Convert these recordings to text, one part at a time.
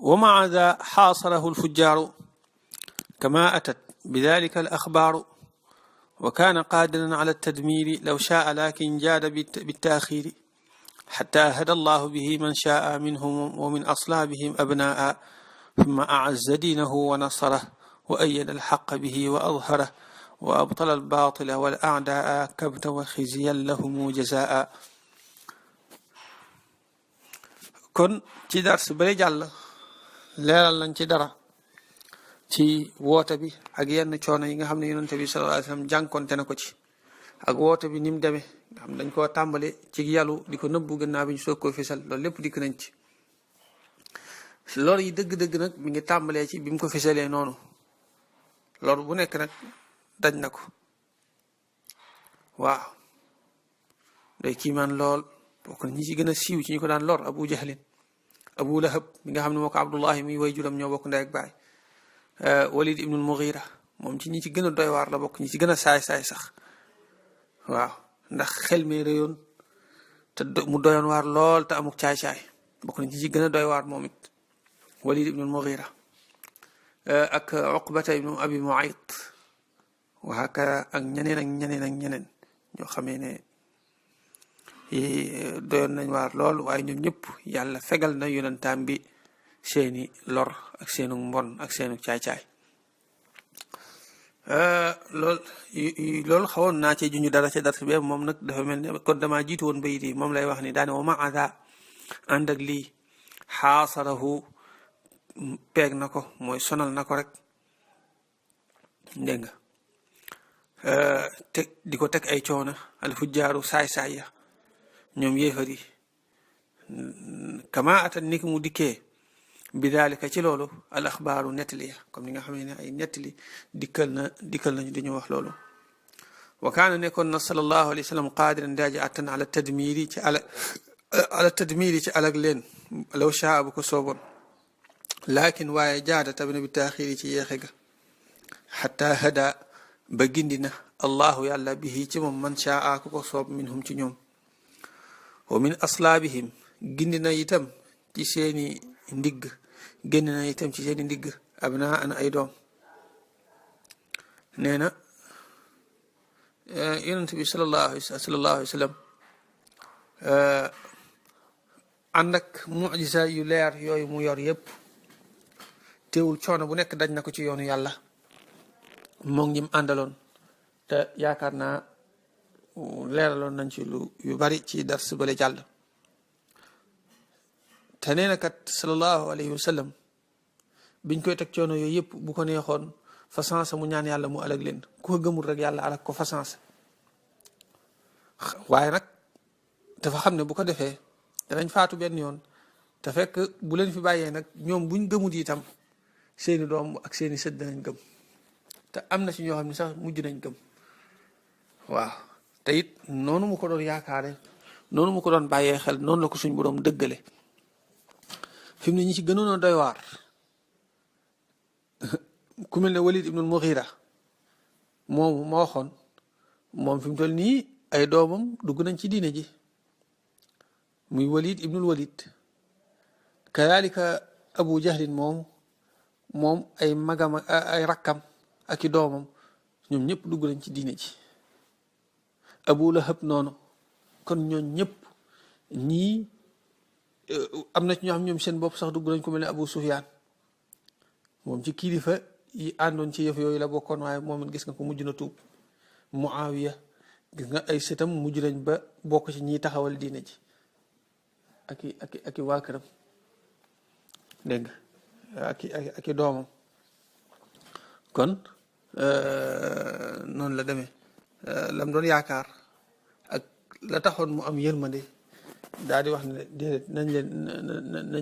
ومع ذا حاصره الفجار كما أتت بذلك الأخبار وكان قادرا على التدمير لو شاء لكن جاد بالتأخير حتى هدى الله به من شاء منهم ومن أصلابهم أبناء ثم أعز دينه ونصره وأيد الحق به وأظهره وأبطل الباطل والأعداء كبتا وخزيا لهم جزاء. kon ci dars bale jàll leeral nañ ci dara ci woote bi ak yenn coono yi nga xam ne yonent bi sallallahu alayhi wasallam jànkonte na ko ci ak woote bi ni mu demee nga xam dañ koo tàmbale ci yàllu di ko nëbbu gannaaw bi ñu soog koo fisal loolu lépp dikk nañ ci. lor yi dëgg-dëgg nag mi ngi tàmbalee ci bi mu ko fisalee noonu lor bu nekk nag daj na ko waaw day kiimaan lool bokk na ñi ci gën a siiw ci ñu ko daan lor Abu Jahlin Abu Lahab mi nga xam ne moo ko Abdullahi mi way juram ñoo bokk ndey ak baay Walid ibnul Mughira moom ci ñi ci gën a doy waar la bokk ñi ci gën a saay-saay sax waaw ndax xel mi réyoon te mu doyoon waar lool te amuk caay-caay bokk na ñi ci gën a doy waar moom it Walid ibnul Mughira ak Uqbata ibnu Abi Mu'ayt waxaaka ak ñeneen ak ñeneen ak ñeneen ñoo xamee ne doyoon nañ waar lool waaye ñoom ñëpp yàlla fegal na yonentaam bi seeni lor ak seenu mbon ak seenu caay-caay. loolu xawoon naa ci juñu dara ci dars bi moom nag dafa mel ne kon damaa jiitu woon bayit yi moom lay wax ni daane wa maada ànd ak lii xaasarahu peeg na ko mooy sonal na ko rek dégg nga teg di ko teg ay coono alfujjaaru saay-saay ya ñoom yéefar yi kama atan ni ki mu dikkee bi daalika ci loolu al axbaaru nettali ya comme ni nga xam ne ay nettali dikkal nañu di ñu wax loolu wa kaana nekkoon na sallallahu alayhi wa sallam qaadiran daaji attan ala tadmiri ci alag leen law shaa bu ko sooboon laakin waaye jaada tamit bi taaxiiri ci yéexe ga xataa hada ba gindi na allahu yàlla bihi ci moom man shaa ku ko soob minhum ci ñoom wa min aslaabihim gindi na itam ci seeni ndigg génn na itam ci seeni ndigg abnaa an ay doom nee na yonent bi sallallahu alayhi wa sallam ànd ak mujisa yu leer yooyu mu yor yépp teewul coono bu nekk daj na ko ci yoonu yàlla moom ñim àndaloon te yaakaar naa leeraloon nañ ci lu yu bari ci dars bale jàll te nee na kat sallallahu alayhi wa sallam biñ koy teg coono yooyu yëpp bu ko neexoon fa sansa mu ñaan yàlla mu alag leen ku ko gëmul rek yàlla alag ko fa sansa waaye nag dafa xam ne bu ko defee danañ faatu benn yoon te fekk bu leen fi bàyyee nag ñoom buñ gëmut itam seeni doom ak seeni sët danañ gëm te am na ci ñoo xam ne sax mujj nañ gëm waaw te it noonu mu ko doon yaakaare noonu mu ko doon bàyyee xel noonu la ko suñ boroom dëggale fi mu ne ñi ci gënoon a doy waar ku mel ne Walid ibnul Mughira moomu ma waxoon moom fi mu toll nii ay doomam dugg nañ ci diine ji muy Walid ibnul Walid kadalika Abu Jahlin moom ay magam ay rakkam ak i doomam ñoom ñëpp dugg nañ ci diine ji Abu Lahab noonu kon ñooñ ñëpp ñii am na ci ñoo xam ñoom seen bopp sax dugg nañ ko mel ne Abu Sufyaan moom ci kilifa yi àndoon ci yëf yooyu la bokkoon waaye moom it gis nga ko mujj na tuub Muawiya gis nga ay sëtam mujj nañ ba bokk ci ñiy taxawal diine ji ak i waa këram dégg nga ak i doomam kon noonu la demee lam doon yaakaar ak la taxoon mu am yërmande daal di wax ne déedéet nañ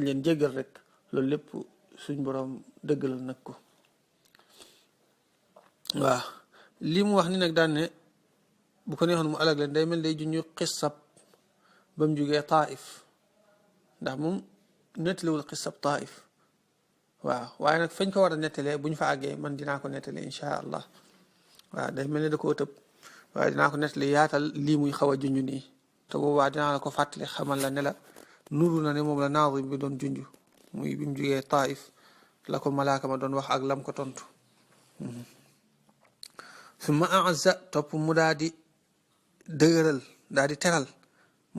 leen jéggal rek loolu lépp suñ boroom dëggalal nag ko waaw lii mu wax ni nag daan ne bu ko neexoon mu alag leen day mel day juñu xissab ba mu jógee Taif ndax moom nettaliwul xissab Taif waaw waaye nag fañ ko war a nettalee bu ñu fa àggee man dinaa ko nettalee insha allah waaw day mel ne da koo tëb waaye dinaa ko nettali yaatal lii muy xaw a junj nii te boobaa dinaa la ko fàttali xamal la ne la nuru na ne moom la Naazim bi doon junj muy bi mu jugee Taif la ko malaaka ma doon wax ak lam ko tontu. summa a'azza topp mu daa di dëgëral daa di teral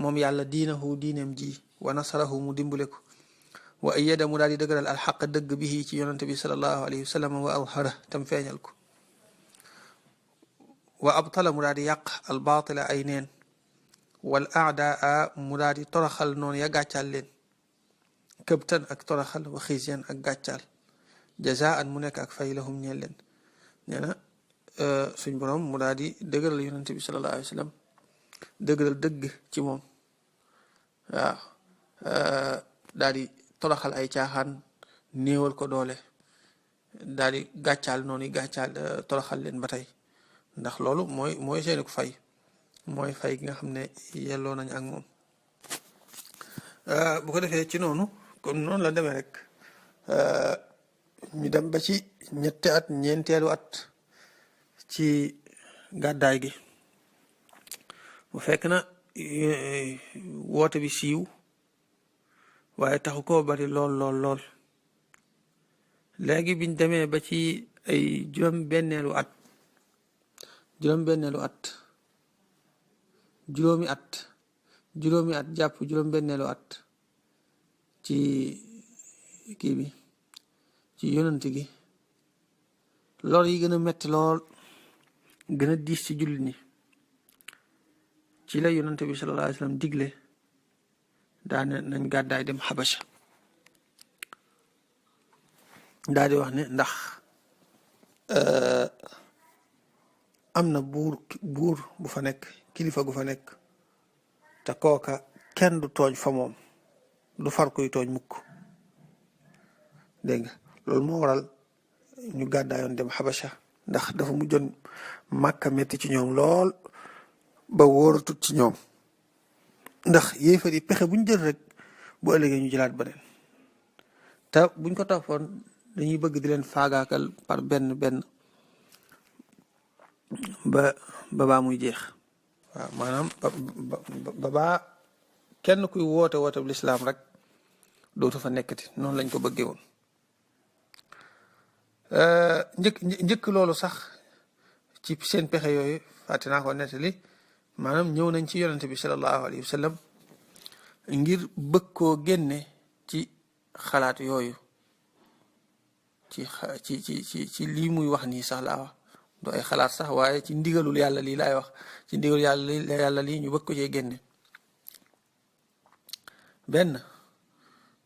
moom yàlla diinahu diineem ji wa nasarahu mu dimbale ko wa ayyada mu daa di dëgëral alxaq dëgg bihi ci yonante bi sallallahu alayhi wa sallam wa azhara tam feeñal ko wa abtala mu daa di yàq albaatila ay neen wal aadaa mu daa di toroxal noonu ya gàccaal leen këbtan ak toroxal wa xisyan ak gàccaal jazaan mu nekk ak fay lahum ñeel leen. nee na suñ borom mu daa di dëgëral yonante bi sallallahu alayhi wa sallam dëgëral dëgg ci moom waaw daa di toroxal ay caaxaan néewal ko doole daa di gàccaal noonu yi gàccaal toroxal leen ba tey ndax loolu mooy seeni ko fay mooy fay gi nga xam ne yelloo nañ ak moom. bu ko defee ci noonu comme noonu la demee rek ñu dem ba ci ñetti at ñeenteelu at ci gàddaay gi mu fekk na woote bi siiw waaye taxu koo bari lool léegi biñ demee ba ci ay juróom-benneelu at juróomi at jàpp juróom-benneelu at ci kii bi ci yonent gi lor yi gën a metti lool gën a diis ci jullit ñi ci la yonent bi sallallahu alayhi wa sallam digle daane nañ gàddaay dem xabasha daal di wax ne ndax am na buur bu fa nekk kilifa gu fa nekk te kooka kenn du tooñ fa moom du far kuy tooñ mukk dégg nga loolu moo waral ñu gàddaayoon dem xabasha ndax dafa mujjoon màkka metti ci ñoom lool ba wóoratut ci ñoom ndax yéefar yi pexe buñ jël rek bu ëllëgee ñu jëlaat beneen te buñ ko toppoon dañuy bëgg di leen faagaakal par benn ba baa muy jeex waaw maanaam ba baa kenn kuy woote bu lislaam rek dootu fa nekkati noonu lañ ko bëggee woon. njëkk loolu sax ci seen pexe yooyu fàtte naa ko nettali maanaam ñëw nañ ci yonente bi sallallahu alayhi wa sallam ngir bëgg koo génne ci xalaat yooyu ci lii muy wax nii sax laa wax du ay xalaat sax waaye ci ndigalul yàlla lii laay wax ci ndigalul yàlla lii ñu bëgg ko cee génne. benn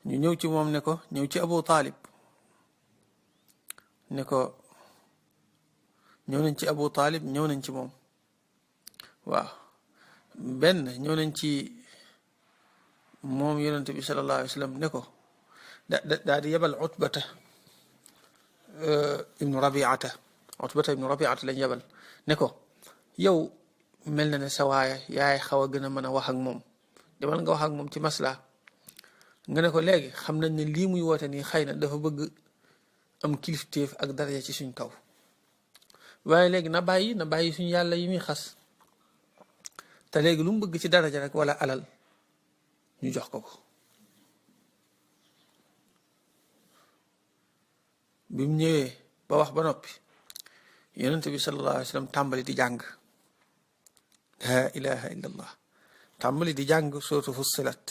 ñu ñëw ci moom ne ko ñëw ci Abu Talib ne ko ñëw nañ ci Abu Talib ñëw nañ ci moom waaw benn ñëw nañ ci moom yonent bi sallallahu alayhi wa sallam ne ko daa di yebal Utbata ibnu Rabiata lañ yebal ne ko yow mel na ne sa waaya yaay xaw a gën a mën a wax ak moom demal nga wax ak moom ci masla nga ne ko léegi xam nañ ne lii muy woote nii xëy na dafa bëgg am kilifteef ak daraja ci suñ kaw waaye léegi na bàyyi suñ yàlla yi muy xas te léegi lu mu bëgg ci daraja rek wala alal ñu jox ko bi mu ñëwee ba wax ba noppi yonent bi sallallahu alayhi wa sallam tàmbali di jàng laa ilaha illa allah tàmbali di jàng suuratu Fussilat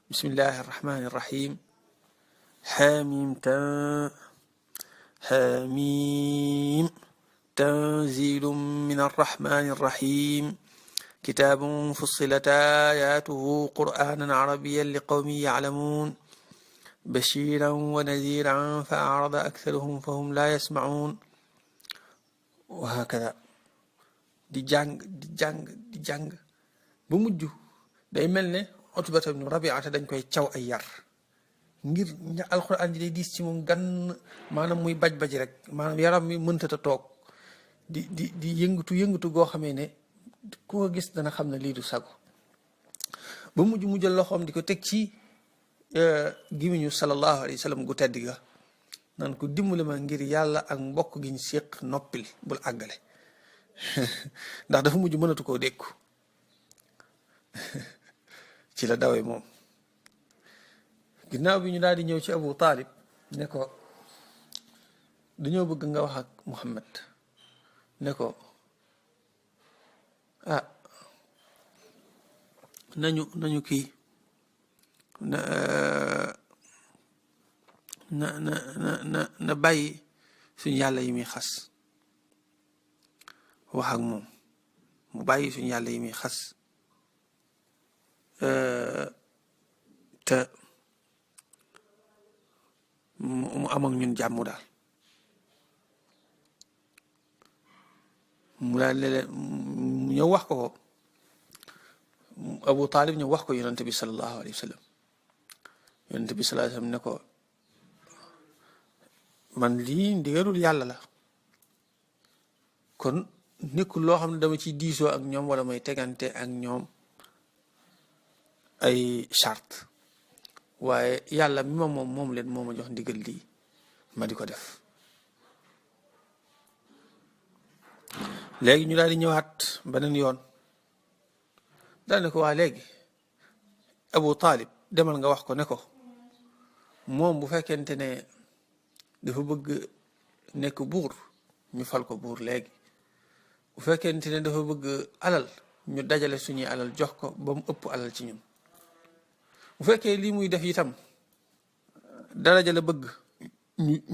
bismillahi arrahmani irrahim حميم تنزيل من الرحمن الرحيم كتاب فصلت آياته قرآنا عربيا لقوم يعلمون بشيرا ونذيرا فأعرض أكثرهم فهم لا يسمعون وهكذا di jàng bu mujj day mel ne Utbata ibnu Rabiata dañ koy caw ay yar ngir alxuraan ji day diis ci moom gan maanaam muy baj rek maanaam yaram mi mëntata toog di yëngatu goo xamee ne ku ko gis dana xam ne lii du sago ba mujj mu jël loxoom di ko teg ci gimiñu sallallahu alayhi wa sallam gu tedd ga naan ko dimbali ma ngir yàlla ak mbokk gi ñu séq noppil bul àggale ndax dafa mujj mënatu koo dékku ci la dawee moom ginnaaw bi ñu daal di ñëw ci Abu Talib ne ko dañoo bëgg nga wax ak Muhammad ne ko ah nañu kii na na na na na bàyyi suñu yàlla yi muy xas wax ak moom mu bàyyi suñu yàlla yi muy xas te mu am ak ñun jàmm daal mu daal leen ñëw wax ko Abu Talib ñëw wax ko yonent bi sallallahu alayhi wa sallam yonent bi sallallahu alayhi wa sallam ne ko man lii ndigalul yàlla la kon nekkul loo xam ne dama ci diisoo ak ñoom wala may tegante ak ñoom ay charte waaye yàlla mi ma moom leen moo ma jox ndigal lii ma di ko def léegi ñu daal di ñëwaat beneen yoon daal ne ko waa léegi Abu Talib demal nga wax ko ne ko moom bu fekkente ne dafa bëgg nekk buur ñu fal ko buur léegi bu fekkente ne dafa bëgg alal ñu dajale suñuy alal jox ko ba mu ëpp alal ci ñun bu fekkee lii muy def itam daraja la bëgg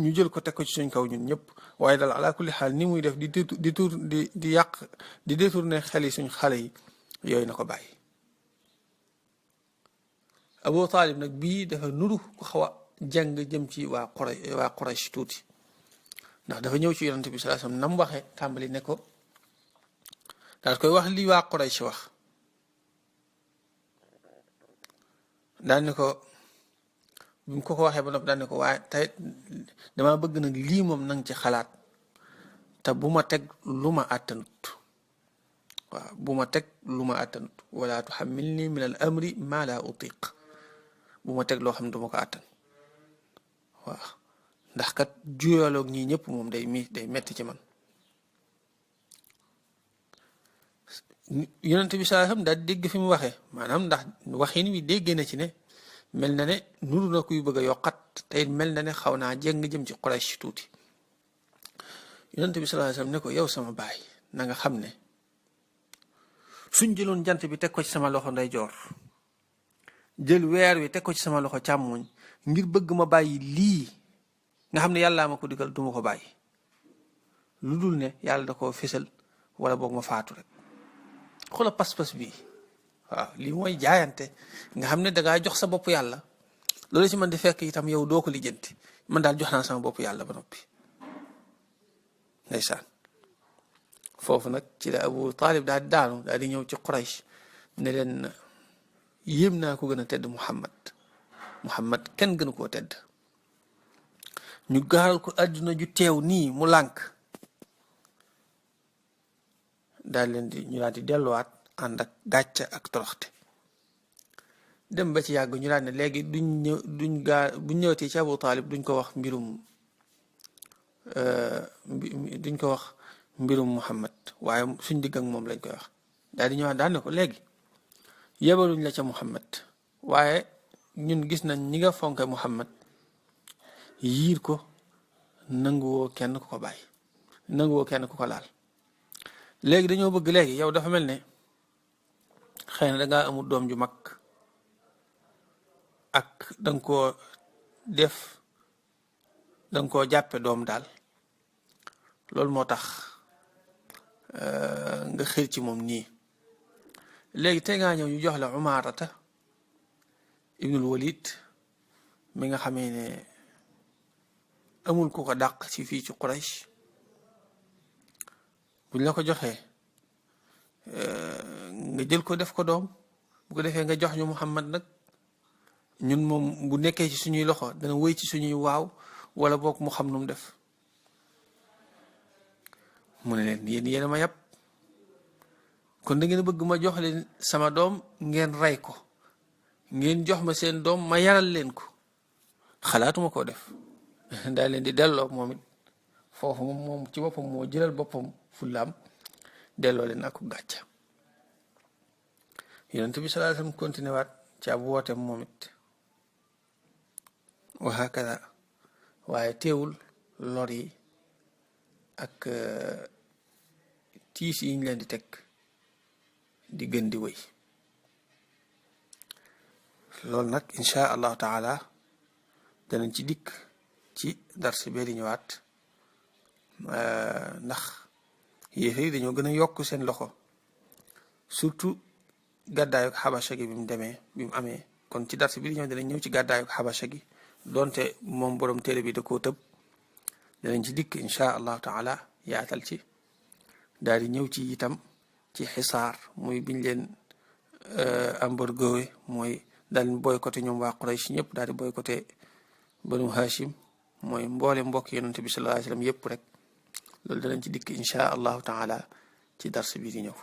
ñu jël ko teg ko ci suñ kaw ñun ñëpp waaye daal ala kulli xaal ni muy def di yàq di détourner xel yi suñ xale yi yooyu na ko bàyyi. Abu Talib nag bii dafa nuru ko xaw a jàng jëm ci waa Quraysh tuuti ndax dafa ñëw ci yonent bi sallallahu alayhi wasallam nam waxee tàmbali ne ko daal koy wax lii waa Quraysh wax daal ne ko bi mu ko waxee ba noppi daal ne ko waaye tey dama bëgg nag lii moom nang ci xalaat te bu ma teg lu ma àttanut waaw bu ma teg lu ma àttanut wala tuhammilni min al amri ma la utiq bu ma teg loo xam ne du ma ko àttan waaw ndax kat juyaloog ñii ñëpp moom day metti ci man yonent bi sallallahu alayhi wasallam daal dégg fi mu waxee maanaam ndax waxin wi dégg na ci ne mel na ne nuru na kuy bëgg a yokkat te mel na ne xaw naa jeng jëm ci Quraysh tuuti yonent bi sallallahu alayhi wasallam ne ko yow sama baay na nga xam ne suñ jëloon jant bi teg ko ci sama loxo ndeyjoor jël weer wi teg ko ci sama loxo càmmoñ ngir bëgg ma bàyyi lii nga xam ne yàllaa ma ko digal duma ko bàyyi lu dul ne yàlla da koo fésal wala boog ma faatu rek xoola pas-pas bii waaw lii mooy jaayante nga xam ne dangaa jox sa bopp yàlla loolu ci man di fekk itam yow doo ko lijjanti man daal jox naa sama bopp yàlla ba noppi ndeysaan foofu nag ci la Abu Talib daal di daanu daal di ñëw ci Quraysh ne leen yéem naa ko gën a tedd Muhammad kenn gënu koo tedd ñu gaaral ko àdduna ju teew nii mu lànk daal leen di ñu daal di delluwaat ànd ak gàcce ak toroxte dem ba ci yàgg ñu daal ne léegi buñ ñëwatee ci Abu Talib duñ ko wax mbirum Muhammad waaye suñ digg ak moom lañ koy wax daal di ñëwaat daal ne ko léegi yebaluñ la ca Muhammad waaye ñun gis nañ ñi nga fonke Muhammad yiir ko nanguwoo kenn ku ko bàyyi nanguwoo kenn ku ko laal léegi dañoo bëgg léegi yow dafa mel ne xëy na dangaa amul doom ju mag ak danga koo jàppe doom daal loolu moo tax nga xër ci moom nii léegi te ngaa ñëw ñu jox la Umaarata ibnul Walid mi nga xamee ne amul ku ko dàq ci fii ci Quraysh buñ la ko joxee nga jël ko def ko doom bu ko defee nga jox ñu Muhammad nag ñun moom bu nekkee ci suñuy loxo dana wéy ci suñuy waaw wala boog mu xam nu mu def mu ne leen yéen a ma yàpp kon da ngeen bëgg ma jox leen sama doom ngeen rey ko ngeen jox ma seen doom ma yaral leen ko xalaatuma koo def daal leen di delloo moom it foofu moom ci boppam moo jëlal boppam fullaam delloo leen ak gàcca yonent bi sallallahu alayhi wasallam continué waat ci ab wooteem moom it wa hakada waaye teewul lor yi ak tiis yi ñu leen di teg di gën di wéy. loolu nag insha allahu taala danañ ci dikk ci darsi bee di ñëwaat ndax yéefar yi dañoo gën a yokk seen loxo surtout gàddaayuk xabasha gi bi mu amee kon ci darsi bi di ñëw danañ ñëw ci gàddaayuk xabasha gi donte moom borom téere bi da koo tëb danañ ci dikk insha allahu taala yaatal ci daal di ñëw ci itam ci xisaar muy biñ leen embargoé mooy daal di boycotté ñoom waa Quraysh ñëpp daal di boycotté banu Hashim mooy mboole mbokk yonente bi sallallahu alayhi wa sallam yëpp rek loolu danañ ci dikk insha allahu taala ci dars bi di ñëw.